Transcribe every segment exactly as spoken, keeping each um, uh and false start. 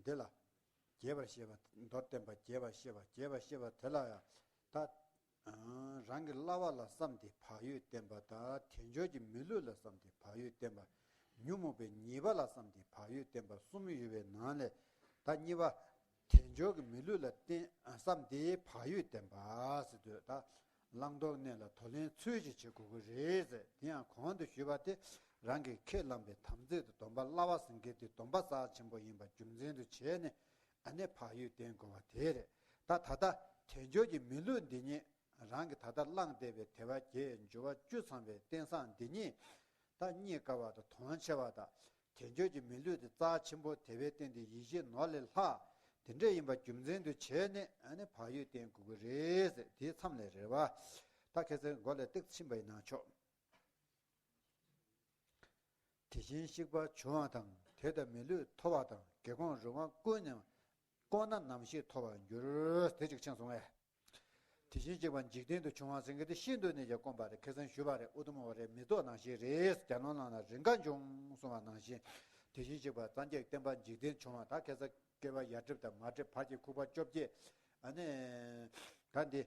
དེ་ལ་རྒྱས་པར་བཤད་པ། མདོར་བསྟན་པ་རྒྱས་པར་བཤད་པ། རྒྱས་པར་བཤད་པ་དེ་ལ་ཡང་ད་རང་གི་བསླབ་པ་ལ་བསམ་སྟེ་བག་ཡོད་བསྟེན་པ་དང་། དལ་འབྱོར་གྱི་མི་ལུས་ལ་བསམ་སྟེ་བག་ཡོད་བསྟེན་པ། ཉོན་མོངས་པའི་ཉེས་པ་ལ་བསམ་སྟེ་བག་ཡོད་བསྟེན་པ་གསུམ་ཡོད་པའི་ནང་ལས་ད་གཉིས་པ། དལ་འབྱོར་གྱི་མི་ལུས་ལ་བརྟེན་བསམ་སྟེ་བག་ཡོད་བསྟེན་པ་ཟེར་དུས་ད། བླང་དོར་གནས་ལ་དོར་ལེན་ཚུལ་བཞིན་བྱེད་དགོས་ཀྱི་རེད་ཟེར། དེ་ཡང་གོང་དུ་ཞུས་པ་དེ་རང་གིས་ཁས་བླངས་པའི་དམ་ཚིག་ཏུ་སྡོམ་པ་བསླབ་པ་ཟེར་མཁན་དེ་སྡོམ་པ་རྩ་ཆེན་པོ་ཡིན་པ་རྒྱུ་མཚན་དུ་བྱས་ནས་ཨ་ནི་བག་ཡོད་བསྟེན་དགོས་པ་དེ་རེད། ད་ད་ལྟ་དལ་འབྱོར་གྱི་མི་ལུས་འདི་ཉིད་རང་གིས་ད་ལྟ་བླངས་བསྡད་པའི་དལ་བ་བརྒྱད་འབྱོར་བ་བཅུ་ཚང་བའི་རྟེན་བཟང་འདི་ཉིད་ད་རྙེད་དཀའ་བ་དང་དོན་ཆེ་བ་དང་། དལ་འབྱོར་གྱི་མི་ལུས་དེ་རྩ་ཆེན་པོ་དེ་བས་བརྟེན་ཏེ་ཡིད་བཞིན་ནོར་ལས་ལྷག་དེ་འདྲ་ཡིན་པ་རྒྱུ་མཚན་དུ་བྱས་ནས་ཨ་ནི་བག་ཡོད་བསྟེན་དགོས་ཀྱི་རེད་ཟེར། དེའི་མཚམས་ལས་རེད་བ། ད་ཁ་སང་མགོ་ལ་ཏིག་ཕྱིན་པ་ཡིན་ན་ཆོག་དེ་བཞིན་གཤེགས་པ་བྱུང་བ་དང་། དེ་ལྟར་མི་ལུས་ཐོབ་པ་དང་། དགེ་སློང་རུང་བ་ཀུན་ནས་བསྐོངས་ན་ནམ་ཞིག་ཐོབ་པར་འགྱུར། དེ་གཅིག་ཕྱིན་སོང་ངས། དེ་བཞིན་གཤེགས་པ་འཇིག་རྟེན་དུ་བྱུང་བ་ཟེར་མཁན་དེ་ཤིན་ཏུ་ནས་ཀྱང་དཀོན་པ་རེད། ཁ་སང་ཞུས་པ་རེད། ཨུ་ཏུ་མ་བ་རེད། མེ་ཏོག་ནང་བཞིན་རེད། གྱ་ནོམ་བླངས་ན་རེས་འགའ་འབྱུང་གསུངས་པ་ནང་བཞིན། དེ་བཞིན་གཤེགས་པ་སངས་རྒྱས་བསྟན་པ་འཇིག་རྟེན་བྱུང་བ་ད་ཁ་སང་བསྐལ་པ་ཡ་གྲིབ་དང་མ་གྲིབ་བར་གྱི་ཁུག་པ་བཅོ་བརྒྱད། ཨ་ནི། ད་འདི།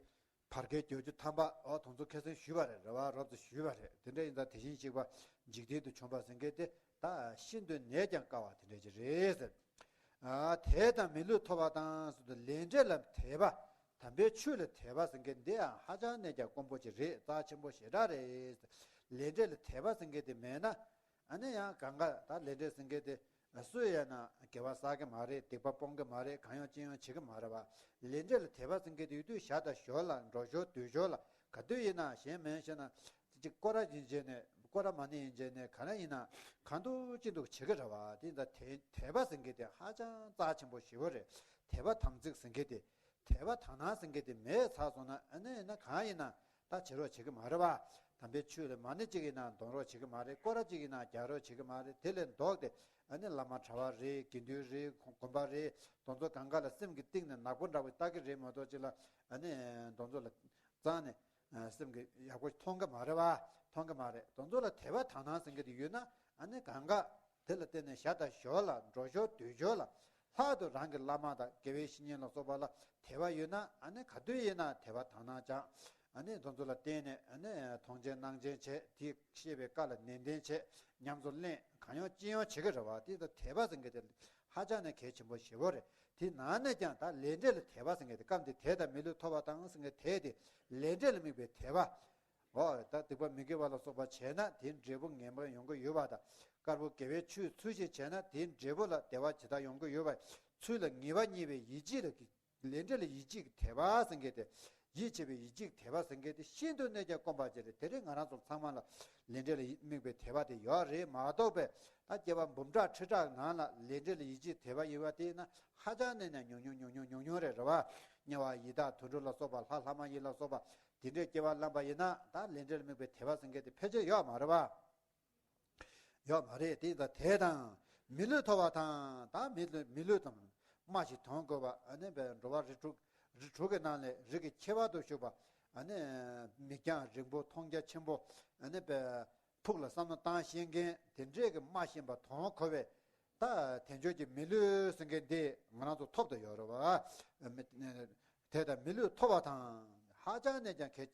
བར་བསྐལ་བརྒྱད་ཅུ་ཐམ་པ་འོ་དེ་ཚོ་ཁ་སང་ཞུས་པ་རེད། རེད་བ། རོབ་ཙམ་ཞུས་པ་རེད། དེ་འདྲ་ཡིན་ཙང་དེ་བཞིན་གཤེགས་པ་འཇིག་རྟེན་དུ་བྱུང་བ་ཟེར་མཁན་དེ་ད་ཤིན་ཏུ་ནས་ཀྱང་དཀའ་བ་དེ་འདྲ་ཅིག་རེད་ཟེར། ཨ། དད་དང་མི་ལུས་ཐོབ་པ་དང་ཟེར་དུས་ལས་འབྲས་ལ་དད་པ། དམ་པའི་ཆོས་ལ་དད་པ་ཟེར་མཁན་འདི་ཡང་ཧ་ཅང་ནས་ཀྱང་དཀོན་པོ་ཅིག་རེད། རྩ་ཆེན་པོ་ཞེ་དྲག་རེད། ལས་འབྲས་ལ་དད་པ་ཟེར་མཁན་དེ་མེད་ན། ཨ་ནི་ཡང་གང་ག་ད་ལས་འབྲས་ཟེར་མཁན་དེ་སུ་ཡིན་ན་དགེ་བ་བསགས་ཀྱི་མ་རེད། སྡིག་པ་སྤོང་གི་མ་རེད། གང་ཡང་ཅི་ཡང་བྱེད་ཀྱི་མ་རེད་བ། ལས་འབྲས་ལ་དད་པ་ཟེར་མཁན་དེ་ཡོད་དུས་ཞག་དང་ཞོར་ལ་འགྲོ་ཞོར་སྡོད་ཞོར་ལ་ག་དུས་ཡིན་ན་གཞན་མིན་ཞེ་ན། ཅིག་སྐོར་ར་ཡིན་བྱས་ནས་སྐོར་ར་མ་ཎི་ཡིན་བྱས་ནས་ག་རེ་ཡིན་ན་གང་འདུག་ཅི་འདུག་བྱེད་ཀྱི་རེད་བ། དེ་ཡིན་ཙང་དད་དད་པ་ཟེར་མཁན་དེ་ཧ་ཅང་རྩ་ཆེན་པོ་ཞེ་པོ་རེད། དད་པ་དམ་ཚིག་ཟེར་མཁན་དེ། དད་པ་དག་སྣང་ཟེར་མཁན་དེ་མེད་ཚར་སོང་ན་ཨ་ནི་ཡིན་ན་གང་ཡིན་ན་ད་བྱེད་རོགས་བྱེད་ཀྱི་མ་རེད་བ། དམ་པའི་ཆོས་ལ་མ་ཎི་གཅིག་ཡིན་ན་འདོན་རོགས་བྱེད་ཀྱི་མ་རེད། སྐོར་ར་གཅིག་ཡིན་ན་རྒྱག་རོགས་བྱེད་ཀྱི་མ་རེད། དེ་ལས་ལྡོག་སྟེ་ཨ་ནི་བླ་མ་གྲྭ་བ་རེད། དགེ་འདུན་རེད། དགོན་པ་རེད། དེ་ཚོ་གང་ག་ལ་སེམས་ཀྱི་གཏིང་ནས་ནག་པོ་འདྲ་བོ་ལྟ་གི་རེད་མ་གཏོགས་ཅིག་ལ་ཨ་ནི་དེ་ཚོ་ལ་རྩ་ནས་སེམས་ཀྱི་ཡག་པོ་མཐོང་གི་མ་རེད་བ། མཐོང་གི་མ་རེད། དེ་ཚོ་ལ་དད་པ་དག་སྣང་ཟེར་མཁན་དེ་ཡོད་ན་ཨ་ནི་གང་ག་དེ་ལ་བརྟེན་ནས་ཞག་དང་ཞོར་ལ་འགྲོ་ཞོར་སྡོད་ཞོར་ལ་ལྷག་ཏུ་རང་གི་བླ་མ་དང་དགེ་བའི་བཤེས་གཉེན་ལ་སོགས་པ་ལ་དད་པ་ཡོད་ན་ཨ་ནི་ག་དུས་ཡིན་ན་དད་པ་དག་སྣང་བཅངས། ཨ་ནི་དེ་ཚོ་ལ་བརྟེན་ནས་ཨ་ནི་མཐོང་ཆེན་གནང་ཆེན་བྱས། དེས་བཤད་པའི་བཀའ་ལ་ནན་ཏན་བྱས། ཉམས་སུ་ལེན། གང་ཡོང་ཅི་ཡོང་བྱེད་ཀྱི་རེད་བ། དེ་ལ་དད་པ་ཟེར་མཁན་དེ་ཧ་ཅང་ནས་གལ་ཆེན་པོ་ཞེ་པོ་རེད། དེ་ནང་ནས་ཀྱང་ད་ལས་འབྲས་ལ་དད་པ་ཟེར་མཁན་དེ་སྐབས་འདི་དད་དང་མི་ལུས་ཐོབ་པ་དང་ཟེར་མཁན་དེ་དེ་ལས་འབྲས་ལ་དམིགས་པའི་དད་པ། འོ་ད་སྡིག་པ་མི་དགེ་བ་ལ་སོགས་པ་བྱས་ན་དེའི་འབྲས་བུ་ངན་པ་ཡོང་གི་ཡོད་པ་དང་། དཀར་པོ་དགེ་བའི་ཆོས་ཚུལ་བཞིན་བྱས་ན་དེའི་འབྲས་བུ་ལ་བདེ་བ་ཇི་ལྟར་ཡོང་གི་ཡོད་པ། ཚུལ་ལ་ངེས་པ་རྙེད་པའི་ཡིད་ཆེས་ལ་ལས་འབྲས་ལ་ཡིད་ཆེས་ཀྱི་དད་པ་ཟེར་མཁན་དེ། ཡིད་ཆེས་པའི་ཡིད་ཆེས་ཀྱི་དད་པ་ཟེར་མཁན་དེ་ཤིན་ཏུ་ནས་ཀྱང་དཀོན་པ་ཅིག་རེད། དེ་རིང་ང་རང་ཚོ་ཚང་མ་ལ་ལས་འབྲས་ལ་དམིགས་པའི་དད་པ་དེ་ཡོད་རེད་མ་གཏོགས་པའི་ད་སྐྱེ་བ་འབུམ་ཕྲག་ཁྲི་ཕྲག་ནང་ལ་ལས་འབྲས་ལ་ཡིད་ཆེས་དད་པ་ཡོད་པ་དེ་ཡིན་ན་ཧ་ཅང་ནས་ནས་ཉུང་ཉུང་ཉུང་ཉུང་ཉུང་ཉུང་རེད། རེད་བ། དམྱལ་བ་ཡི་དྭགས་དུད་འགྲོ་ལ་སོགས་པ། ལྷ་ལྷ་མ་ཡིན་ལ་སོགས་པ་དེ་འདྲའི་སྐྱེ་བ་བླངས་པ་ཡིན་ན་ད་ལས་འབྲས་ལ་དམིགས་པའི་དད་པ་ཟེར་མཁན་དེ་ཕལ་ཆེར་ཡོད་མ་རེད་བ། ཡོད་མ་རེད། དེ་ཡིན་ཙང་དད་དང་མི་ལུས་ཐོབ་པ་དང་། ད་མི་ལུས་མི་ལུས་དང་རྨ་ཞིག་དོན་དགོས་པ། ཨ་ནི་བའི་འགྲོ་བ་རིགས་དྲུག་རིགས་དྲུག་གི་ནང་ནས་རིགས་ཀྱི་ཁྱད་པར་དུ་ཞུགས་པ། ཨ་ནི་མིག་རྒྱང་རིང་པོ་མཐོང་རྒྱ་ཆེན་པོ། ཨ་ནི་བའི་ཕུགས་ལ་བསམ་བློ་བཏང་ཤེས་མཁན་དེ་འདྲས་ཀྱི་རྨ་ཤེས་པ་དོན་གོ་བའི། ད་དལ་འབྱོར་གྱི་མི་ལུས་ཟེར་མཁན་འདི་ང་རང་ཚོ་ཐོབ་ཏུ་ཡོད་རེད་བ། དེ་ལྟར་མི་ལུས་ཐོབ་པ་དང་། ཧ་ཅང་ནས་ཀྱང་གལ།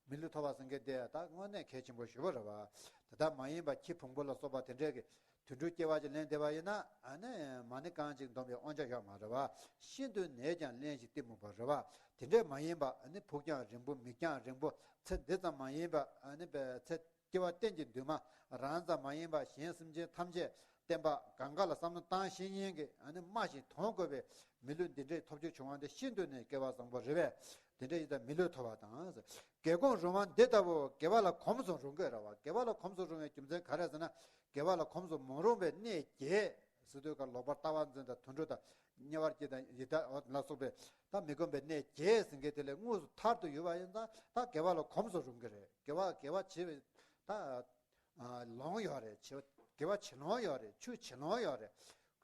མི་ལུས་ཐོབ་པ་ཟེར་མཁན་དེ་ད་དངོས་གནས་གལ་ཆེན་པོ་ཞེ་པོ་རེད་བ། དེ་ལྟར་མ་ཡིན་པ་ཁྱི་བོང་བུ་ལ་སོགས་པ་དེ་འདྲས་ཀྱི་དུད་འགྲོའི་སྐྱེ་བ་ཅིག་ལེན་བསྡད་པ་ཡིན་ན་ཨ་ནི་མ་ཎི་རྐང་གཅིག་འདོན་པའི་དབང་ཆ་ཡོད་མ་རེད་བ། ཤིན་ཏུ་ནས་ཀྱང་གླེན་ཞིང་གཏི་མུག་པ་རེད་བ། དེ་འདྲས་མ་ཡིན་པ་ཨ་ནི་ཕུགས་རྒྱང་རིང་པོ་མིག་རྒྱང་རིང་པོ་ཚེ་འདི་ཙམ་མ་ཡིན་པ་ཨ་ནི་པའི་ཚེ། སྐྱེ་བ་གཏན་གྱི་འདུན་མ་རང་ཙམ་མ་ཡིན་པ་གཞན་སེམས་ཅན་ཐམས་ཅད་བསྟན་པ་གང་ག་ལ་བསམ་བློ་བཏང་ཤེས་མཁན་གྱི་ཨ་ནི་རྨ་ཞིང་དོན་དགོས་པའི་མི་ལུས་འདི་འདྲའི་ཐོབ་བྱུང་བ་འདི་ཤིན་ཏུ་ནས་སྐལ་བ་བཟང་པོ་རེད་པས། དེ་འདྲ་ཡིན་ཙང་མི་ལུས་ཐོབ་པ་དང་། དགེ་སློང་རུང་བ་འདི་ལྟ་བུ་དགེ་བ་ལ་གོམས་སུ་རུང་གི་རེད་བ། དགེ་བ་ལ་གོམས་སུ་རུང་བའི་རྒྱུ་མཚན་ག་རེ་ཟེར་ན། དགེ་བ་ལ་གོམས་སུ་མ་རུང་བའི་གནས་བརྒྱད་ཟེར་དུས་ཀ་ལོག་པར་ལྟ་བ་འཛིན་དང་དུད་འགྲོ་དང་དམྱལ་བར་སྐྱེ་དང་ཡི་དྭགས་ལ་སོགས་པའི་ད་མི་ཁོམ་པའི་གནས་བརྒྱད་ཟེར་མཁན་དེ་ལས་དངོས་སུ་ཐར་དུ་ཡོད་པ་ཡིན་ཙང་ད་དགེ་བ་ལ་གོམས་སུ་རུང་གི་རེད། དགེ་བ་དགེ་བ་བྱེད་པའི་ད་ལོང་ཡོད་རེད། བྱེད་དགེ་བ་བྱེད་ལོང་ཡོད་རེད། ཆོས་བྱེད་ལོང་ཡོད་རེད།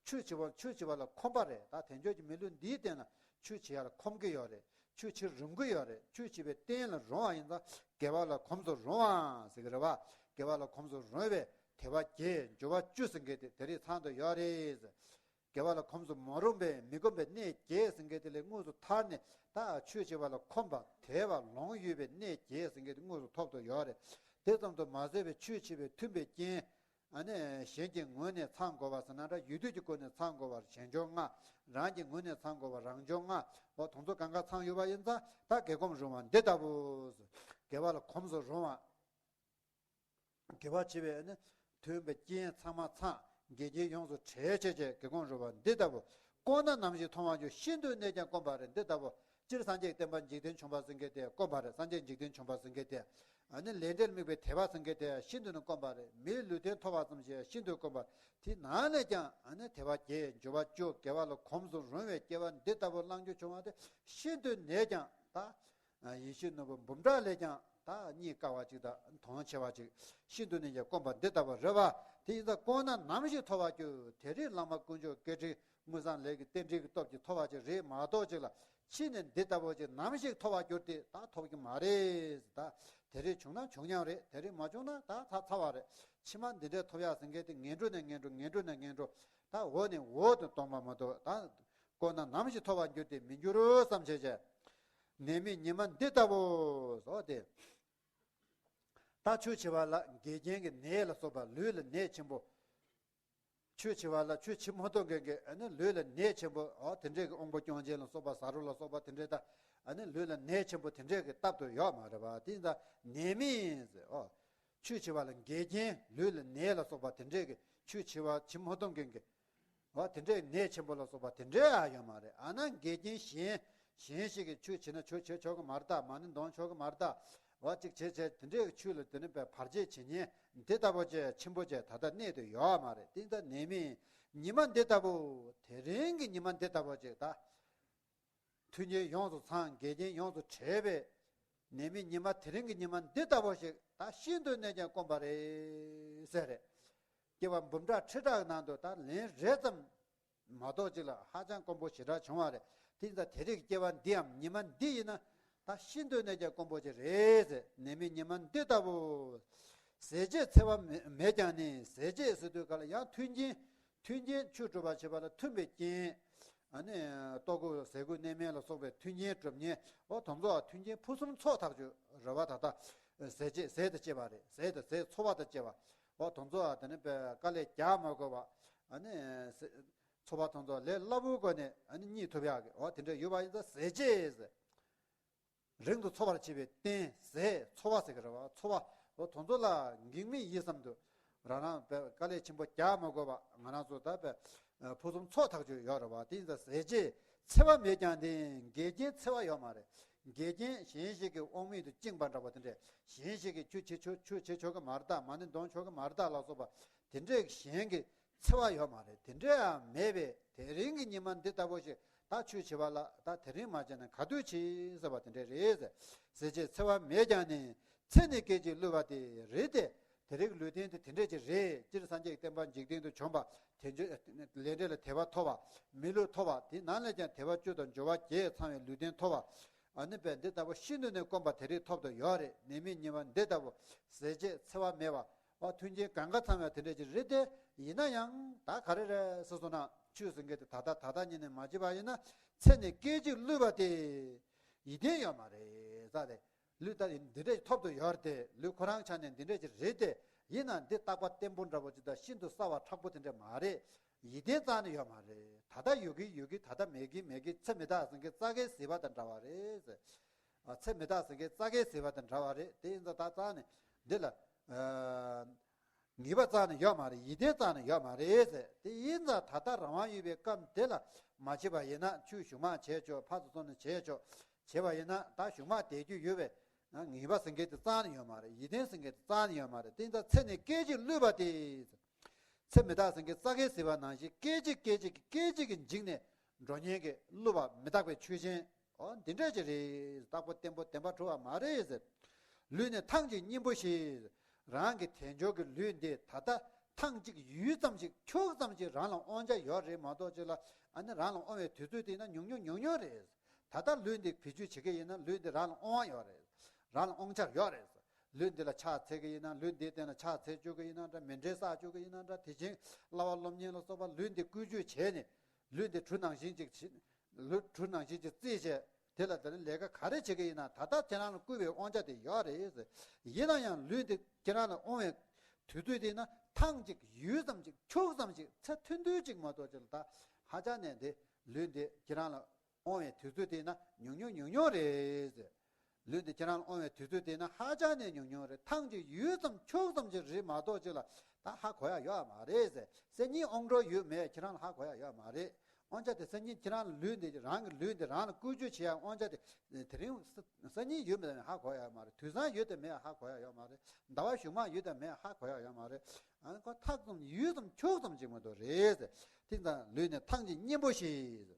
ཆོས་བྱེད་པ་ཆོས་བྱེད་པ་ལ་ཁོམ་པ་རེད། ད་དལ་འབྱོར་གྱི་མི་ལུས་འདིའི་སྟེང་ལ་ཆོས་བྱེད་ཡ་ལ་ཁོམ་གི་ཡོད་རེད། ཆོས་བྱེད་རུང་གི་ཡོད་རེད། ཆོས་བྱེད་པའི་རྟེན་ལ་རུང་བ་ཡིན་ཙང་དགེ་བ་ལ་གོམས་སུ་རུང་བ་ཟེར་གི་རེད་བ། དགེ་བ་ལ་གོམས་སུ་རུང་བའི་དལ་བ་བརྒྱད་འབྱོར་བ་བཅུ་ཟེར་མཁན་དེ་དེ་རིགས་ཚང་དུ་ཡོད་རེད། དགེ་བ་ལ་གོམས་སུ་མ་རུངས་པའི་མི་ཁོམ་པའི་གནས་བརྒྱད་ཟེར་མཁན་དེ་ལས་དངོས་སུ་ཐར་ནས་ད་ཆོས་བྱེད་པ་ལ་ཁོམ་པ་དད་པ་ལོངས་ཡོད་པའི་གནས་བརྒྱད་ཟེར་མཁན་དེ་དངོས་སུ་ཐོབ་ཏུ་ཡོད་རེད། དེ་ཙམ་དུ་མ་ཟད་པའི་ཆོས་བྱེད་པའི་མཐུན་པའི་རྐྱེན། ཨ་ནི་གཞན་གྱི་ངོས་ནས་ཚང་དགོས་པ་ཟེར་ན་འདྲ། ཡུལ་དུས་ཀྱི་སྒོ་ནས་ཚང་དགོས་པར་གཞན་འབྱོར་ལྔ། རང་གི་ངོས་ནས་ཚང་དགོས་པར་རང་འབྱོར་ལྔ། འོ་དེ་ཚོ་གང་ག་ཚང་ཡོད་པ་ཡིན་ཙང་ད་དགེ་གོམས་རུང་བ་འདི་ལྟ་བུ། དགེ་བ་ལ་གོམས་སུ་རུང་བ། དགེ་བ་བྱེད་པའི་ནི་མཐུན་པའི་རྐྱེན་ཚང་མ་ཚང་། འགལ་རྐྱེན་ཡོངས་སུ་བྲལ་བྱས་བྱས་དགེ་གོམས་རུང་བ་འདི་ལྟ་བུ། དཀོན་ན་ནམ་ཞིག་མཐོང་བར་འགྱུར། ཤིན་ཏུ་གནས་ཀྱང་དཀོན་པ་རེད། འདི་ལྟ་བུ། སྤྱིར་སངས་རྒྱས་བསྟན་པ་འཇིག་རྟེན་བྱུང་བ་ཟེར་མཁན་དེ་དཀོན་པ་རེད། སངས་རྒྱས་འཇིག་རྟེན་བྱུང་བ་ཟེར་མཁན་དེ། ཨ་ནི་ལས་འབྲས་དམིགས་པའི་དད་པ་ཟེར་མཁན་དེ་ཤིན་ཏུ་ནས་དཀོན་པ་རེད། མིའི་ལུས་རྟེན་ཐོབ་པ་ཙམ་ཞིག་ཤིན་ཏུ་དཀོན་པ། དེ་ནང་ནས་ཀྱང་ཨ་ནི་དད་པ་བརྒྱད། འབྱོར་པ་བཅུ། དགེ་བ་ལ་གོམས་སུ་རུང་བའི་སྐྱེ་བ་འདི་ལྟ་བུ་བླང་རྒྱུ་བྱུང་བ་དེ་ཤིན་ཏུ་ནས་ཀྱང་ད། ཡིད་བཞིན་ནོར་བུ་འབུམ་ཕྲག་ལས་ཀྱང་ད་རྙེད་དཀའ་བ་ཅིག་དང་དོན་ཆེ་བ་ཅིག་ཤིན་ཏུ་ནས་ཀྱང་དཀོན་པ་འདི་ལྟ་བུ་རེད་བ། དེ་ཡིན་ཙང་དཀོན་ན་ནམ་ཞིག་ཐོབ་པར་འགྱུར། དེ་རིང་བླ་མ་དཀོན་མཆོག་སྐུ་ཕྲེང་དངུལ་བཟང་ལས་ཀྱི་རྟེན་འབྲེལ་གྱི་སྟོབས་ཀྱིས་ཐོབ་པ་ཅིག་རེད་མ་གཏོགས་ཅིག་ལ་ཕྱིས་ནས་འདི་ལྟ་བུ་ཅིག་ནམ་ཞིག་ཐོབ་པར་འགྱུར་ཏེ་ད་ཐོབ་ཀྱི་མ་རེད། ད་དེ་རིང་བྱུང་ན་བྱུང་མཉམ་རེད། དེ་རིང་མ་བྱུང་ན་ད་ཚར་ཚར་བ་རེད། ཕྱི་མ་འདི་འདྲའི་ཐོབ་ཡག་ཟེར་མཁན་དེ་ངན་འགྲོ་ནས་ངན་འགྲོ། ངན་འགྲོ་ནས་ངན་འགྲོ། ད་འོག་ནས་འོག་ཏུ་གཏོང་བ་མ་གཏོགས་ད། དཀོན་ན་ནམ་ཞིག་ཐོབ་པར་འགྱུར་ཏེ་མི་འགྱུར་རོ་བསམ་བྱས་བྱས། ནད་མེད་ཉི་མ་འདི་ལྟ་བུ་སོགས་ཏེ། ད་ཆོས་བྱེད་པ་ལ་འགལ་རྐྱེན་གྱི་ནད་ལ་སོགས་པ་ལུས་ལ་ནད་ཆེན་པོ། ཆོས་བྱེད་པ་ལ་ཆོས་བྱེད་མ་ཐུབ་མཁན་གྱི་ཨ་ནི་ལུས་ལ་ནད་ཆེན་པོ། འོ་དེ་འདྲས་ཀྱི་དབང་པོ་སྐྱོན་ཅན་ལ་སོགས་པ་ཟ་རོ་ལ་སོགས་པ་དེ་འདྲས་ད་ཨ་ནི་ལུས་ལ་ནད་ཆེན་པོ་དེ་འདྲས་ཀྱི་སྟབས་དུ་ཡོད་མ་རེད་པ། དེ་ཡིན་ཙང་ནད་མེད་ཟེར། འོ། ཆོས་བྱེད་པ་ལ་འགལ་རྐྱེན་ལུས་ལ་ནད་ལ་སོགས་པ་དེ་འདྲས་ཀྱི་ཆོས་བྱེད་པ་བྱེད་མ་ཐུབ་མཁན་གྱི། འོ་དེ་འདྲས་ནད་ཆེན་པོ་ལ་སོགས་པ་དེ་འདྲས་ཡང་ཡོད་མ་རེད། ཨ་ན་འགལ་རྐྱེན་གཞན་གཞན་ཞིག་གིས་ཆོས་བྱེད་ན་ཆོས་བྱེད་ཆོག་གི་མ་རེད་ད། མ་ཎི་འདོན་ཆོག་གི་མ་རེད་ད། འོ་གཅིག་བྱེད་བྱེད་དེ་འདྲས་ཀྱི་ཆོས་ལ་དེ་ནི་བར་ཆད་བྱེད་ཉེན་འདི་ལྟ་བུ་ཅིག་ཆེན་པོ་ཅིག་ད་ལྟ་གནས་དུ་ཡོད་མ་རེད། དེ་ལྟ་ནད་མེད་ཉི་མ་འདི་ལྟ་བུ། དེ་རིང་གི་ཉི་མ་འདི་ལྟ་བུ་ཅིག་ད། མཐུན་རྐྱེན་ཡོངས་སུ་ཚང་། འགལ་རྐྱེན་ཡོངས་སུ་བྲལ་བའི་ནད་མེད་ཉི་མ་དེ་རིང་གི་ཉི་མ་འདི་ལྟ་བུ་ཞིག་ད་ཤིན་ཏུ་ནས་ཀྱང་དཀོན་པ་རེད་ཟེར་རེད། སྐྱེ་བ་འབུམ་ཕྲག་ཁྲི་ཕྲག་ནང་དུ་ད་ལན་རེ་ཙམ་མ་གཏོགས་ཅིག་ལ་ཧ་ཅང་དཀོན་པོ་ཞེ་དྲག་བྱུང་བ་རེད། དེ་ཡིན་ཙང་དེ་རིང་གི་སྐྱེ་བ་འདིའམ་ཉི་མ་འདི་ཡིན་ན་ད་ཤིན་ཏུ་ནས་ཀྱང་དཀོན་པོ་ཅིག་རེད་ཟེར། ནད་མེད་ཉི་མ་འདི་ལྟ་བུ། ཟས་བཅད་འཚེ་བ་མེད་མེད་ཀྱང་ནི། ཟས་བཅད་ཟེར་དུས་ག་ལ་ཡང་མཐུན་རྐྱེན། མཐུན་རྐྱེན་ཆོས་སྒྲུབ་པར་བྱེད་པ་ལ་མཐུན་པའི་རྐྱེན། ཨ་ནི་ལྟོ་གོས་ཟས་གོས་གནས་མལ་ལ་སོགས་པའི་མཐུན་རྐྱེན་སྒྲུབ་མཁན། འོ་དེ་ཚོ་མཐུན་རྐྱེན་ཕུན་སུམ་ཚོགས་ཐག་ཆོད་རེད་བ། ད་ལྟ་ཟས་བཅད་ཟས་དང་བཅད་པ་རེད། ཟས་དང་ཟས་འཚོ་བ་དང་བཅད་པ། འོ་དེ་ཚོ་དེ་ནི་དཀའ་ལས་རྒྱག་མ་དགོས་པ། ཨ་ནི་འཚོ་བ་དེ་ཚོ་ལས་སླ་པོའི་སྒོ་ནས་ཨ་ནི་རྙེད་ཐུབ་ཡག་གི་འོ་དེ་འདྲ་ཡོད་པ་ཡིན་ཙང་ཟས་བཅད་ཟེར། རིང་དུ་འཚོ་བར་བྱེད་པའི་རྟེན་ཟས་འཚོ་བ་ཟེར་གི་རེད་བ། འཚོ་བ་འོ་དེ་ཚོ་ལ་གེགས་མེད་ཡིན་བསམ་དུ་རང་རང་དཔེ་དཀའ་ལས་ཆེན་པོ་རྒྱག་མ་དགོས་པ། ང་རང་ཚོ་ད་དཔེ་ཕུན་སུམ་ཚོགས་ཐག་ཆོད་ཡོད་རེད་བ། དེ་ཡིན་ཙང་ཟས་བཅད་འཚེ་བ་མེད་ཀྱང་ནི། འགལ་རྐྱེན་འཚེ་བ་ཡོད་མ་རེད། འགལ་རྐྱེན་གཞན་ཞིག་གི་དབང་མེད་དུ་བཅིངས་པ་འདྲ་བ་དེ་འདྲས། གཞན་ཞིག་གིས་ཆོས་བྱེད་ཆོག་ཆོས་བྱེད་ཆོག་གི་མ་རེད་ད། མ་ཎི་འདོན་ཆོག་གི་མ་རེད་ད་ལ་སོགས་པ་དེ་འདྲས་གཞན་གྱི་འཚེ་བ་ཡོད་མ་རེད། དེ་འདྲ་ཡང་མེད་པས་དེ་རིང་གི་ཉི་མ་འདི་ལྟ་བུ་ཞིག་ད་ཆོས་བྱེད་པ་ལ་ད་དེ་རིང་མ་བྱས་ན་ག་དུས་བྱེད་ཟེར་བ་དེ་འདྲ་རེད། ཟས་བཅད་འཚེ་བ་མེད་ཀྱང་ནི། ཚེ་ནི་སྐད་ཅིག་བསླུས་པ་དེ་རེད་དེ། དེ་རིང་ལུས་རྟེན་དེ་དེ་འདྲ་ཅིག་རེད། སྤྱིར་སངས་རྒྱས་ཀྱི་བསྟན་པ་འཇིག་རྟེན་དུ་བྱོན་པ་དེ་འཇོ་ལས་འབྲས་ལ་དད་པ་ཐོབ་པ། མི་ལུས་ཐོབ་པ། དེ་ནང་ལས་ཀྱང་དད་པ་བཅུ་དང་འབྱོར་བ་བརྒྱད་ཚང་བའི་ལུས་རྟེན་ཐོབ་པ། ཨ་ནི་དཔེ་འདི་ལྟ་བུ་ཤིན་ཏུ་ནས་དཀོན་པ་དེ་རིགས་ཐོབ་ཏུ་ཡོད་རེད། ནད་མེད་ཉི་མ་འདི་ལྟ་བུ་ཟས་བཅད་འཚེ་བ་མེད་པ། ཨ་མཐུན་རྐྱེན་གང་ག་ཚང་བའི་དེ་འདྲ་ཅིག་རེད་དེ། ཡིན་ན་ཡང་ད་ག་རེ་རེད་ཟེར་སོང་ན་ཆོས་ཟེར་མཁན་དེ་ད་ལྟ་ད་ལྟ་ཉིད་ནས་མ་བྱས་པ་ཡིན་ན་ཚེ་ནི་སྐད་ཅིག་བསླུས་པ་དེ་ཡིད་བརྟན་ཡོད་མ་རེད་ཟེར་ཏེ། ལུས་ད་འདི་འདྲ་ཅིག་ཐོབ་ཏུ་ཡོད་རེད་དེ། ལུས་ཁོ་རང་ཆ་ནས་འདི་འདྲ་ཅིག་རེད་དེ། ཡིན་ན་འདི་རྟག་པ་བརྟན་པོ་འདྲ་པོ་ཅིག་དང་ཤིན་ཏུ་གསལ་བ་མཁྲེགས་པོ་དེ་འདྲ་མ་རེད། ཡིད་བརྟན་རྩ་ནས་ཡོད་མ་རེད། ད་ལྟ་ཡོད་ཀྱི་ཡོད་ཀྱི། ད་ལྟ་མེད་ཀྱི་མེད་ཀྱི། ཚེ་མི་རྟག་ཟེར་མཁན་རྩྭ་ཁའི་ཟིལ་པ་དང་འདྲ་བ་རེད་ཟེར། ཨ། ཚེ་མི་རྟག་ཟེར་མཁན་རྩྭ་ཁའི་ཟིལ་པ་དང་འདྲ་བ་རེད། དེ་ཡིན་ཙང་ད་རྩ་ནས་འདི་ལ་ཨ་ངེས་པ་རྩ་ནས་ཡོད་མ་རེད། ཡིད་བརྟན་རྩ་ནས་ཡོད་མ་རེད་ཟེར། དེ་ཡིན་ཙང་ད་ལྟ་རང་དབང་ཡོད་པའི་སྐབས་འདི་ལ་མ་བྱས་པ་ཡིན་ན། ཆོས་གཞུག་མ་བྱས་ཆོག་ཕར་ཚུར་སོང་ནས་བྱས་ཆོག་བྱས་པ་ཡིན་ན་ད་གཞུག་མ་བསྡད་རྒྱུ་ཡོད་པའི་ངེས་པ་ཟེར་མཁན་དེ་རྩ་ནས་ཡོད་མ་རེད། ཡིད་བརྟན་ཟེར་མཁན་དེ་རྩ་ནས་ཡོད་མ་རེད། དེ་ཡིན་ཙང་ཚེ་ནི་སྐད་ཅིག་བསླུས་པ་དེ། ཚེ་མི་རྟག་ཟེར་མཁན་རྩྭ་ཁའི་ཟིལ་པ་ནང་བཞིན་སྐད་ཅིག་སྐད་ཅིག་གིས་སྐད་ཅིག་གིས་འཇིག་ནས་འགྲོ་ཉེན་གྱི་བསླུ་བ་མི་རྟག་པའི་ཆོས་ཅན། འོ་འདི་འདྲ་ཅིག་རེད། རྟག་པ་བརྟན་པོ་བདེན་པ་གྲུབ་པ་མ་རེད་ཟེར། ལུས་ནི་ཐང་ཅིག་སྙིང་པོ་ཞིག་རང་གི་དལ་འབྱོར་གྱི་ལུས་འདི་ད་ལྟ་ཐང་ཅིག་ཡུད་ཙམ་ཞིག་འཁྱུག་ཙམ་ཞིག་རང་ལ་དབང་ཆ་ཡོད་རེད་མ་གཏོགས་ཅིག་ལ། ཨ་ནི་རང་ལ་དབང་བའི་དུས་ཚོད་དེ་ན་ཉུང་ཉུང་ཉུང་ཉུང་རེད། ད་ལྟ་ལུས་འདི་བེད་སྤྱོད་བྱེད་ཀྱི་ཡིན་ན་ལུས་འདི་རང་ལ་དབང་བ་ཡོད་རེད། རང་ལ་དབང་ཆ་ཡོད་རེད། ལུས་འདི་ལ་ཕྱག་འཚལ་གྱི་ཡིན་ན། ལུས་འདིའི་སྟེང་ལ་ཕྱག་འཚལ་བཅུག་གི་ཡིན་ན་འདྲ། མཎྜལ་བསགས་བཅུག་གི་ཡིན་ན་འདྲ། དེ་བཞིན་བསླབ་པ་སློབ་གཉེར་ལ་སོགས་པ་ལུས་འདི་བཀོལ་སྤྱོད་བྱས་ནས། ལུས་འདི་གྲུ་ནང་བཞིན་ཅིག་བྱེད། ལུས་གྲུ་ནང་བཞིན་ཅིག་རྩིས་བྱས། དེ་ལ་དེ་ནི་ལས་ཀ་ག་རེ་བྱེད་ཀྱི་ཡིན་ན། ད་ལྟ་ཁྱེད་རང་ལ་བསྐུལ་བའི་དབང་ཆ་དེ་ཡོད་རེད། ཡིན་ན་ཡང་ལུས་འདི་ཁྱེད་རང་ལ་དབང་བའི་དུས་ཚོད་དེ་ན་ཐེངས་གཅིག་ཡུད་ཙམ་ཅིག་ཆུག་ཙམ་ཅིག་ཚེ་ཐུང་ཐུང་ཅིག་མ་གཏོགས་ཅིག་ལ། ད་ཧ་ཅང་ནས་འདི་ལུས་འདི་ཁྱེད་རང་ལ་དབང་བའི་དུས་ཚོད་དེ་ན་ཉུང་ཉུང་ཉུང་ཉུང་རེད། ལུས་འདི་ཁྱེད་རང་ལ་དབང་བའི་དུས་ཚོད་དེ་ན་ཧ་ཅང་ནས་ཉུང་ཉུང་རེད། ཐེངས་གཅིག་ཡུད་ཙམ་ཆུག་ཙམ་ཅིག་རེད་མ་གཏོགས་ཅིག་ལ་ད་ཧ་གོ་ཡ་ཡོད་མ་རེད་ཟེར། སང་ཉིན་དབང་འགྲོ་ཡོད་མེད་ཁྱེད་རང་ལ་ཧ་གོ་ཡ་ཡོད་མ་རེད། དབང་ཆ་དེ་སང་ཉིན་ཁྱེད་རང་ལ་ལུས་འདི་རང་གི་ལུས་འདི་རང་ལ་བཀོལ་སྤྱོད་བྱེད་ཡ་དབང་ཆ་དེ་དེ་རིང་སང་ཉིན་ཡོད་མེད་ཧ་གོ་ཡ་མ་རེད། དུས་སང་ཡོད་དམ་མེད་ཧ་གོ་ཡ་ཡོད་མ་རེད། ཟླ་བ་གཞུག་མ་ཡོད་དམ་མེད་ཧ་གོ་ཡ་ཡོད་མ་རེད། ཨ་ནི་ཁོ་ཐག་ཙམ་ཡུད་ཙམ་ཆུག་ཙམ་ཅིག་མ་གཏོགས་རེད་ཟེར། དེ་ཙང་ལུས་ནི་ཐང་ཅིག་སྙན་པོ་ཞིག་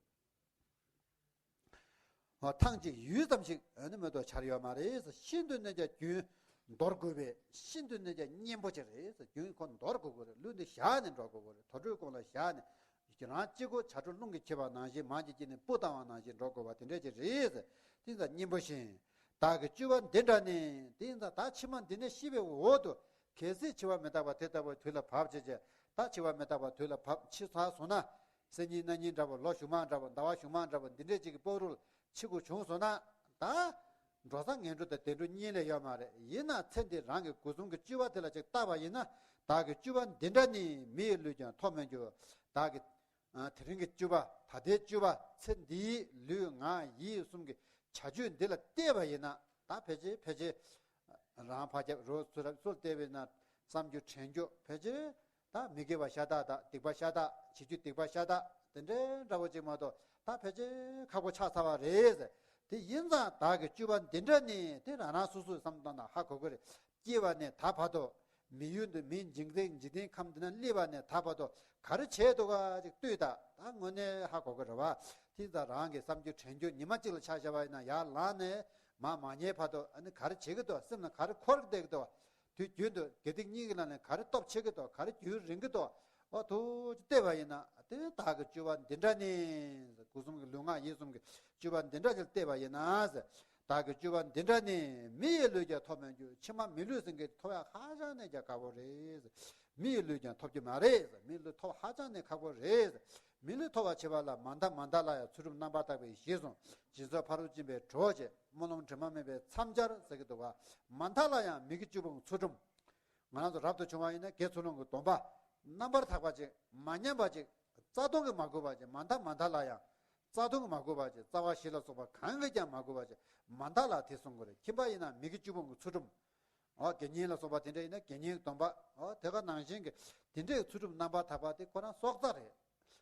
ཨ། ཐང་ཅིག་ཡུད་ཙམ་ཞིག་ཨ་ནི་མེད་དོ་ཆར་ཡོད་མ་རེད། ཤིན་ཏུ་ནས་ཀྱང་རྒྱུན་འདོར་དགོས་པས། ཤིན་ཏུ་ནས་ཀྱང་སྙན་པོ་ཅིག་རེད། རྒྱུན་ཁོ་འདོར་དགོས་ཀྱི་རེད། ལུས་འདི་བཞག་ནས་འགྲོ་དགོས་ཀྱི་རེད། དུར་ཁྲོད་ཁོང་ལ་བཞག་ནས་རང་གཅིག་པོ་བྱ་སྒྲོ་རླུང་གིས་ཁྱེར་བ་ནང་བཞིན་མར་གྱི་དཀྱིལ་ནས་སྤུ་བཏང་བ་ནང་བཞིན་འགྲོ་དགོས་པ་དེ་འདྲ་ཅིག་རེད། དེ་ཙང་སྙན་པོ་བཞིན་བདག་གི་སྤྱོད་པ་འདི་འདྲ་ནི། དེ་ཙང་ད་ཕྱི་མ་འདི་ནས་ཤི་བའི་འོག་ཏུ་གལ་སྲིད་འཆི་བ་མི་རྟག་པ་དེ་ལྟ་བུའི་དུས་ལ་བབ་བྱས་བྱས། ད་འཆི་བ་མི་རྟག་པ་དུས་ལ་བབ་འཆི་ཚར་སོང་ན། སང་ཉིན་གནངས་ཉིན་འདྲ་པོ། ལོ་གཞུག་མ་འདྲ་པོ། ཟླ་བ་གཞུག་མ་འདྲ་པོ། འདི་འདྲས་ཅིག་གི་བར་དུ་འཆི་དགོས་བྱུང་སོང་ན། ད་འགྲོ་ས་ངན་འགྲོ་དང་བདེ་འགྲོ་གཉིས་ལས་ཡོད་མ་རེད། ཡིན་ན་ཚེ་འདི་རང་གི་སྒོ་གསུམ་གྱི་སྤྱོད་པ་དེ་ལ་ཅིག་བལྟ་བ་ཡིན་ན། བདག་གི་སྤྱོད་པ་འདི་འདྲ་ནི། མི་ཡི་ལུས་ཀྱང་ཐོབ་མི་འགྱུར། བདག་གི་ཨ། དེ་རིང་གི་སྤྱོད་པ། ད་ལྟའི་སྤྱོད་པ། ཚེ་འདིའི་ལུས་ངག་ཡིད་གསུམ་གྱི་བྱ་སྤྱོད་འདི་ལ་བལྟས་པ་ཡིན་ན། ད་ཕལ་ཆེར་ཕལ་ཆེར་རང་ཕར་རྒྱབ་རོགས་ཚུར་རྒྱབ་སུ་ལ་བལྟས་པ་ཡིན་ན། བསམ་རྒྱུ་དྲན་རྒྱུ་ཕལ་ཆེར་ད་མི་དགེ་བ་ཤ་སྟག་དང་སྡིག་པ་ཤ་སྟག་བྱེད་རྒྱུ་སྡིག་པ་ཤ་སྟག་དེ་འདྲའི་འདྲ་པོ་ཅིག་མ་གཏོགས་ད་ཕལ་ཆེར་ཁག་པོ་ཆགས་ཚར་བ་རེད། དེ་ཡིན་ཙང་བདག་གི་སྤྱོད་པ་འདི་འདྲ་ནི། དེ་རང་རང་སོ་སོས་བསམ་བློ་བཏང་ན་ཧ་གོ་གི་རེད། སྐྱེས་པ་ནས་ད་བར་དུ། མི་ཡུལ་འདི། མིའི་འཇིག་རྟེན། འཇིག་རྟེན་ཁམས་འདི་ན་སླེབས་པ་ནས་ད་བར་དུ་ག་རེ་བྱས་འདུག་ག་ཅིག་ལྟོས་དང་། ད་དངོས་གནས་ཧ་གོ་གི་རེད་བ། དེ་ཙང་རང་གི་བསམ་རྒྱུ་དྲན་རྒྱུ་ཉི་མ་གཅིག་ལ་ཆ་བཞག་པ་ཡིན་ན། ཡར་ལངས་ནས་མར་མ་ཉལ་བར་དུ་ཨ་ནི་ག་རེ་བྱེད་ཀྱི་འདུག་སེམས་ལ་ག་རེ་འཁོར་གྱི་བསྡད་ཀྱི་འདུག་དུས་རྒྱུན་དུ་དགེ་སྡིག་གཉིས་ཀྱི་ནང་ནས་ག་རེ་སྟོབས་ཆེ་གི་འདུག་ག་རེ་རྒྱུན་རིང་གི་འདུག་འོ་ཐུགས་རྗེ་བལྟས་པ་ཡིན་ན། དེ་བདག་གི་སྤྱོད་པ་འདི་འདྲ་ནི། སྒོ་གསུམ་གྱི་ལུས་ངག་ཡིད་གསུམ་གྱི་སྤྱོད་པ་འདི་འདྲ་ཅིག་བལྟས་པ་ཡིན་ན། བདག་གི་སྤྱོད་པ་འདི་འདྲ་ནི། མི་ཡི་ལུས་ཀྱང་ཐོབ་མི་འགྱུར། ཕྱི་མ་མི་ལུས་ཟེར་མཁན་ཐོབ་ཡ་ཧ་ཅང་ནས་ཀྱང་ཁག་པོ་རེད། མི་ཡི་ལུས་ཀྱང་ཐོབ་རྒྱུ་མ་རེད། མི་ལུས་ཐོབ་ཧ་ཅང་ནས་ཁག་པོ་རེད། མི་ལུས་ཐོབ་པར་བྱེད་པ་ལ། མ་མཐའ་མ་མཐའ་ལ་ཡང་། ཚུལ་ཁྲིམས་རྣམ་པར་དག་པའི་གཞིར་བཟུང་། སྦྱིན་སོགས་ཕ་རོལ་ཕྱིན་པའི་གྲོགས་བྱེད། སྨོན་ལམ་དྲི་མ་མེད་པའི་མཚམས་སྦྱར་ཟེར་གྱི་འདུག་ག་མ་མཐའ་ལ་ཡང་མི་དགེ་བཅུ་སྤོང་གི་ཚུལ་ཁྲིམས། ང་རང་ཚོ་རབ་ཏུ་བྱུང་བ་ཡིན་ན་དགེ་ཚུལ་སློང་གི་སྡོམ་པ། རྣམ་པར་དག་པ་ཅིག་མ་ཉམས་པ་ཅིག་རྩ་ལྟུང་གིས་མ་གོས་པ་ཅིག་མ་མཐའ་མ་མཐའ་ལ་ཡང་། རྩ་ལྟུང་གིས་མ་གོས་པ་ཅིག་རྩ་བ་བཞི་ལ་སོགས་པ་གང་གིས་ཀྱང་མ་གོས་པ་ཅིག་མ་མཐའ་ལ་དེ་སྲུང་དགོས་རེད། ཁྱིམ་པ་ཡིན་ན་མི་དགེ་བཅུ་སྤོང་གི་ཚུལ་ཁྲིམས། འོ་དགེ་བསྙེན་ལ་སོགས་པ་དེ་འདྲ་ཡིན་ན་དགེ་བསྙེན་གྱི་སྡོམ་པ། འོ་དེ་ག་ནང་བཞིན་གྱི་དེ་འདྲའི་ཚུལ་ཁྲིམས་རྣམ་པར་དག་པ་དེ་ཁོ་རང་སྲོག་རྩ་རེད།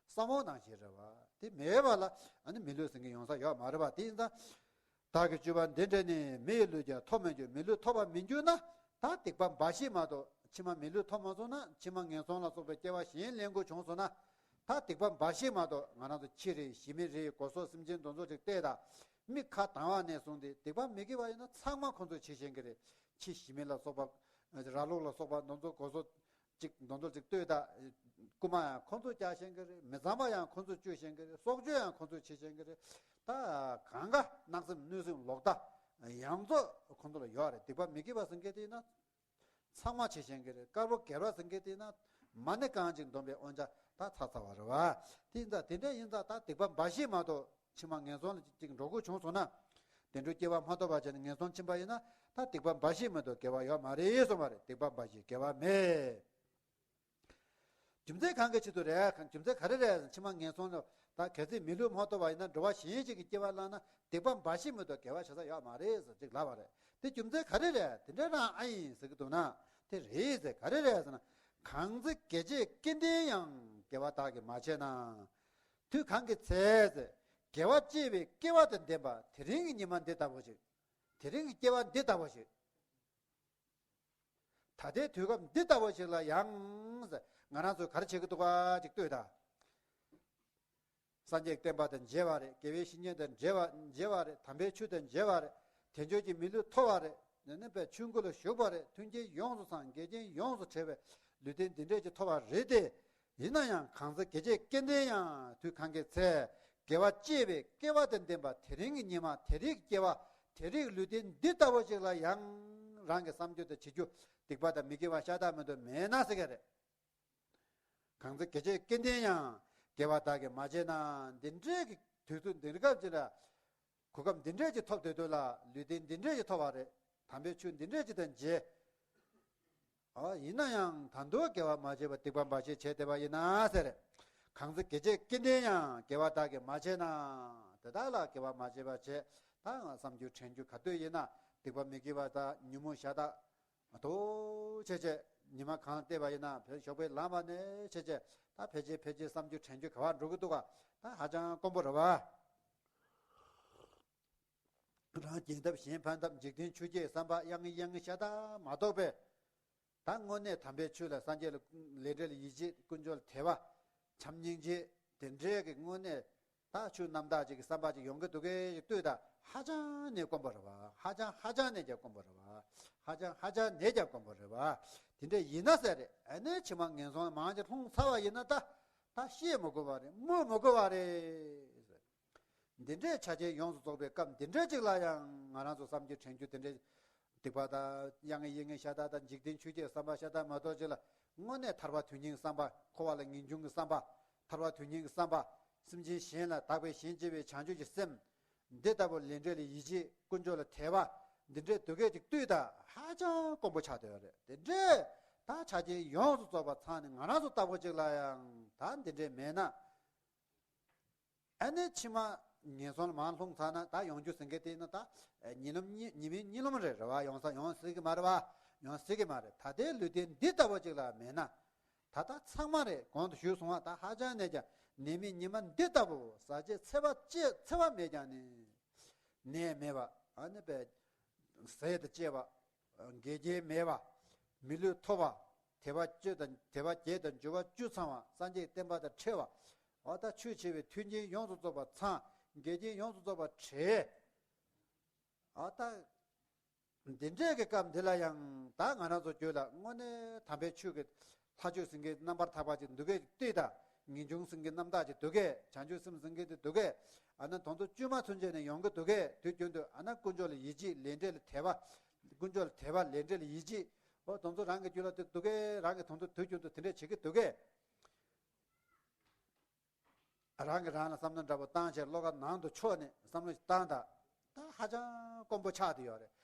ས་སྨུག་ནང་བཞིན་རེད་བ། དེ་མེད་པ་ལ་ཨ་ནི་མི་ལུས་ཟེར་མཁན་ཡོང་ས་ཡོད་མ་རེད་བ། དེ་ཡིན་ཙང་། བདག་གི་སྤྱོད་པ་འདི་འདྲ་ནི། མི་ཡི་ལུས་ཀྱང་ཐོབ་མི་འགྱུར། མི་ལུས་ཐོབ་པར་མི་འགྱུར་ན། ད་སྡིག་པ་འབའ་ཞིག་མ་གཏོགས། ཕྱི་མ་མི་ལུས་ཐོབ་མ་སོང་ན། ཕྱི་མ་ངན་སོང་ལ་སོགས་པའི་སྐྱེ་བ་གཞན་ལེན་དགོས་བྱུང་སོང་ན། ད་སྡིག་པ་འབའ་ཞིག་མ་གཏོགས། ང་རང་ཚོ་ཁྱི་རེད། ཞི་མི་རེད། སྒོ་ཟོག་སེམས་ཅན་དེ་ཚོ་ཅིག་བལྟས་དང་། མི་ཁ་གདངས་པ་ནས་བཟུང་སྟེ་སྡིག་པ་མི་དགེ་བ་ཡིན་ན་ཚང་མ་ཁོ་ཚོས་བྱེད་ཤེས་ཀྱི་རེད། ཁྱི་ཞི་མི་ལ་སོགས་པ། ར་ལུག་ལ་སོགས་པ་དེ་ཚོ་སྒོ་ཟོག་ཅིག་དེ་ཚོ་ཅིག་ལྟོས་དང་། རྐུ་མ་ཡང་ཁོ་ཚོས་རྒྱག་ཤེས་ཀྱི་རེད། མི་གཙང་མ་ཡང་ཁོ་ཚོས་སྤྱོད་ཤེས་ཀྱི་རེད། སྲོག་གཅོད་ཡང་ཁོ་ཚོས་བྱེད་ཤེས་ཀྱི་རེད། ད་གང་ག་གནག་སེམས་གནོད་སེམས་ལོག་ལྟ་ཡོངས་རྫོགས་ཁོ་ཚོ་ལ་ཡོད་རེད། སྡིག་པ་མི་དགེ་བ་ཟེར་མཁན་དེ་ཡིན་ན་ཚང་མ་བྱེད་ཤེས་ཀྱི་རེད། དཀར་པོ་དགེ་བ་ཟེར་མཁན་དེ་ཡིན་ན་མ་ཎི་རྐང་གཅིག་འདོན་པའི་དབང་ཆ་ད་ཚར་ཚར་བ་རེད་བ། དེ་ཡིན་ཙང་དེ་འདྲ་ཡིན་ཙང་ད་སྡིག་པ་འབའ་ཞིག་མ་གཏོགས། ཕྱི་མ་ངན་སོང་ལ་ཅིག་འགྲོ་དགོས་བྱུང་སོང་ན། བདེ་འགྲོའི་སྐྱེ་བ་མ་ཐོབ་པ་བྱས་ནས་ངན་སོང་ཕྱིན་པ་ཡིན་ན། ད་སྡིག་པ་འབའ་ཞིག་མ་གཏོགས་དགེ་བ་ཡོད་མ་རེད་གསུངས་པ་རེད། སྡིག་པ་འབའ་ཞིག་དགེ་བ་མེད། རྒྱུ་མཚན་གང་གི་ཆེད་དུ་རེད། རྒྱུ་མཚན་ག་རེ་རེད། ཕྱི་མ་ངན་སོང་ལ་ད་གལ་སྲིད་མི་ལུས་མ་ཐོབ་པ་ཡིན་ན། འགྲོ་བ་གཞན་ཞིག་གི་སྐྱེ་བ་བླངས་ན་སྡིག་པ་འབའ་ཞིག་མ་གཏོགས་དགེ་བ་བྱེད་ས་ཡོད་མ་རེད་ཟེར་ཅིག་ལབ་པ་རེད། དེ་རྒྱུ་མཚན་ག་རེ་རེད། དེ་འདྲ་རང་ཨ་ཡིན་ཟེར་གི་འདུག་ན། དེ་རེད་ཟེར། ག་རེ་རེད་ཟེར་ན། གང་ཚེ་དགེ་བྱས་སྐལ་ལྡན་ཡང་། དགེ་བ་བདག་གིས་མ་བྱས་ན། དུས་གང་གི་ཚེ་ཟེར། དགེ་བ་སྤྱད་པའི་སྐལ་བ་དང་ལྡན་པ་དེ་རིང་གི་ཉི་མ་འདི་ལྟ་བུ་ཞིག་དེ་རིང་གི་སྐྱེ་བ་འདི་ལྟ་བུ་ཞིག་ད་ལྟའི་དུས་སྐབས་འདི་ལྟ་བུ་ཞིག་ལ་ཡང་ཟེར། ང་རང་ཚོས་ག་རེ་བྱེད་ཀྱི་འདུག་ག་ཅིག་ལྟོས་དང་། སངས་རྒྱས་བསྟན་པ་དང་མཇལ་བ་རེད། དགེ་བའི་བཤེས་གཉེན་དང་མཇལ་བ་མཇལ་བ་རེད། དམ་པའི་ཆོས་དང་མཇལ་བ་རེད། དལ་འབྱོར་གྱི་མི་ལུས་ཐོབ་པ་རེད། ནས་ནས་པའི་ཆོས་སྒོ་ལ་ཞུགས་པ་རེད། མཐུན་རྐྱེན་ཡོངས་སུ་ཚང་། འགལ་རྐྱེན་ཡོངས་སུ་བྲལ་བའི་ལུས་རྟེན་འདི་འདྲས་ཀྱི་ཐོབ་པ་རེད་དེ། ཡིན་ན་ཡང་གང་ཚེ་དགེ་བྱས་སྐལ་ལྡན་ཡང་། དུས་གང་གི་ཚེ་དགེ་བ་སྤྱད་པའི་སྐལ་བ་དང་ལྡན་པ་དེ་རིང་གི་ཉི་མ། དེ་རིང་གི་སྐྱེ་བ། དེ་རིང་གི་ལུས་རྟེན་འདི་ལྟ་བུ་ཞིག་ལ་ཡང་རང་གི་བསམ་རྒྱུ་དང་བྱེད་རྒྱུ་སྡིག་པ་དང་མི་དགེ་བ་ཤ་སྟག་མ་གཏོགས་མེད་ན་ཟེར་གི་རེད། གང་ཚེ་དགེ་བྱས་སྐལ་ལྡན་ཡང་། དགེ་བ་དག་གིས་མ་བྱས་ན། འདི་འདྲའི་གི་དུས་ཚོད་འདི་འདྲ་སྐབས་ཅིག་ལ། གོ་སྐབས་འདི་འདྲའི་ཅིག་ཐོབ་སྡོད་དུས་ལ། ལུས་རྟེན་འདི་འདྲའི་ཅིག་ཐོབ་པ་རེད། དམ་པའི་ཆོས་འདི་འདྲའི་ཅིག་དང་མཇལ། ཨ་ཡིན་ན་ཡང་ད་དུང་དགེ་བ་མ་བྱས་པ་སྡིག་པ་འབའ་ཞིག་བྱས་བསྡད་པ་ཡིན་ན་ཟེར། གང་ཚེ་དགེ་བྱེད་ཀུན་ལྡན་ཡང་། དགེ་བ་དག་གིས་མ་བྱས་ན། དེ་དག་ལ་དགེ་བ་མ་བྱས་པ་བྱས། ད་བསམ་རྒྱུ་དྲན་རྒྱུ་ག་དུས་ཡིན་ན། སྡིག་པ་མི་དགེ་བ་དང་ཉོན་མོངས་ཤ་སྟག་མ་གཏོགས་བྱས་བྱས། ཉི་མ་གང་བལྟས་པ་ཡིན་ན་བྱོག་པའི་ལམ་པ་ནས་བྱས་བྱས། ད་ཕལ་ཆེར་ཕལ་ཆེར་བསམ་རྒྱུ་དྲན་རྒྱུ་ག་པར་འགྲོ་གི་འདུག་ག་ད་ཧ་ཅང་དཀོན་པོ་རེད་བ། རང་བརྒྱལ་ཐབས་གཞན་ཕམ་ཐབས། འཇིག་རྟེན་ཆོས་བརྒྱད་བསམ་པ་གཡང་གཡང་ཤ་སྟག་མ་གཏོགས་པའི། ད་དངོས་གནས་དམ་པའི་ཆོས་ལ། སངས་རྒྱས་ལ་ལས་འབྲས་ལ་ཡིད་ཆེས། དཀོན་མཆོག་ལ་དད་པ། བྱམས་སྙིང་རྗེ། དེ་འདྲའི་གི་དངོས་གནས་ད་ཆོས་རྣམ་དག་ཅིག་གི་བསམ་པ་ཅིག་ཡོང་གི་འདུག་གས་ལྟོས་དང་། ཧ་ཅང་ནས་དཀོན་པོ་རེད་བ། ཧ་ཅང་ཧ་ཅང་ནས་ཀྱང་དཀོན་པོ་རེད་བ། ཧ་ཅང་ཧ་ཅང་ནས་ཀྱང་དཀོན་པོ་རེད་བ། དེ་འདྲ་ཡིན་ན་ཟེར་རེད། ཨ་ནི་ཕྱི་མ་ངན་སོང་མང་ཆེ་ལྷུང་ཚར་བ་ཡིན་ན་ད། ད་ཤེས་མི་དགོས་པ་རེད། སྨོས་མི་དགོས་པ་རེད། འདི་འདྲའི་ཆ་རྐྱེན་ཡོངས་སུ་རྫོགས་པའི་སྐབས་འདི་འདྲའི་ཅིག་ལ་ཡང་ང་རང་ཚོ་བསམ་རྒྱུ་དྲན་རྒྱུ་དེ་འདྲའི། སྡིག་པ་དང་གཡང་གཡེང་ཤ་སྟག་དང་། འཇིག་རྟེན་ཆོས་བརྒྱད་བསམ་པ་ཤ་སྟག་མ་གཏོགས་ཅིག་ལ། དངོས་གནས་ཐར་པ་དོན་གཉེར་བསམ་པ། འཁོར་བ་ལ་ངེས་འབྱུང་གི་བསམ་པ། ཐར་པ་དོན་གཉེར་གྱི་བསམ་པ། སེམས་ཅན་གཞན་ལ་བདག་པས་གཞན་གཅེས་པའི་བྱང་ཆུབ་ཀྱི་སེམས། འདི་ལྟ་བུ་ལས་འབྲས་ལ་ཡིད་ཆེས། དཀོན་མཆོག་ལ་དད་པ། འདི་འདྲའི་སྡུག་སྐད་ཅིག་ལྟོས་དང་ཧ་ཅང་དཀོན་པོ་ཆགས་བསྡད་ཡོད་རེད། དེ་འདྲའི་ད་ཆ་རྐྱེན་ཡོངས་སུ་རྫོགས་པ་ཚང་ནས་ང་རང་ཚོ་ལྟ་བུ་ཅིག་ལ་ཡང་ད་འདི་འདྲའི་མེད་ན། ཨ་ནི་ཕྱི་མ་ངན་སོང་ལ་མར་ལྷུང་ཚར་ན་ད་ཡོང་རྒྱུ་ཟེར་མཁན་དེ་ནི་ད་ཉིན་ལམ་གཉིས། ཉི་མའི་གཉིད་ལམ་རེད། རེད་བ། ཡོང་ས་ཡོང་སྲིད་ཀྱི་མ་རེད་བ། ཡོང་སྲིད་ཀྱི་མ་རེད། ད་ལྟའི་ལུས་རྟེན་འདི་ལྟ་བུ་ཅིག་ལ་མེད་ན། ད་ལྟ་ཚང་མ་རེད། གོང་དུ་ཞུས་སོང་བ། ད་ཧ་ཅང་ནས་ཀྱང་ནད་མེད་ཉི་མ་འདི་ལྟ་བུ། ཟག་བཅས་འཚེ་བ་བཅས་འཚེ་བ་མེད་ཀྱང་ནི། ནད་མེད་པ། ཨ་ནི་པའི་ཟས་དང་བཅས་པ། འགལ་རྐྱེན་མེད་པ། མི་ལུས་ཐོབ་པ། དད་པ་བཅས་དང་། དད་པ་བརྒྱད་དང་འབྱོར་བ་བཅུ་ཚང་བ། སངས་རྒྱས་བསྟན་པ་དང་འཕྲད་པ། འོ་ད་ཆོས་བྱེད་པའི་མཐུན་རྐྱེན་ཡོངས་སུ་རྫོགས་པ་ཚང་། འགལ་རྐྱེན་ཡོངས་སུ་རྫོགས་པ་བྲལ། འོ་ད་འདི་འདྲའི་གི་སྐབས་འདི་ལ་ཡང་ད་ང་རང་ཚོ་རྒྱུད་ལ་དངོས་གནས་དམ་པའི་ཆོས་ཀྱི་ལྷ་ཆོས་ཟེར་མཁན་རྣམ་པར་དག་པ་ཅིག་འདུག་གས་ལྟོས་དང་། ངེས་འབྱུང་ཟེར་མཁན་རྣམ་དག་ཅིག་འདུག་གས། བྱང་ཆུབ་སེམས་ཟེར་མཁན་དེ་འདུག་གས། ཨ་ནི་དོན་དུ་བཅོས་མ་ཚུན་ཆད་ནས་ཡོང་གི་འདུག་གས། དུས་རྒྱུན་དུ་ཨ་ནི་དཀོན་མཆོག་ལ་ཡིད་ཆེས། ལས་འབྲས་ལ་དད་པ། དཀོན་མཆོག་ལ་དད་པ། ལས་འབྲས་ལ་ཡིད་ཆེས། འོ་དོན་དུ་རང་གི་རྒྱུད་ལ་དེ་འདུག་གས། རང་གི་དོན་དུ་དུས་རྒྱུན་དུ་དེ་འདྲས་བྱེད་ཀྱི་འདུག་གས། རང་གིས་རང་ལ་བསམ་བློ་འདྲ་པོ་བཏང་བྱས། བློ་ཁ་ནང་དུ་ཕྱོགས་ནས་བསམ་བློ་ཞིག་བཏང་དང་། ད་ཧ་ཅང་དཀོན་པོ་ཆགས་བསྡད་ཡོད་རེད།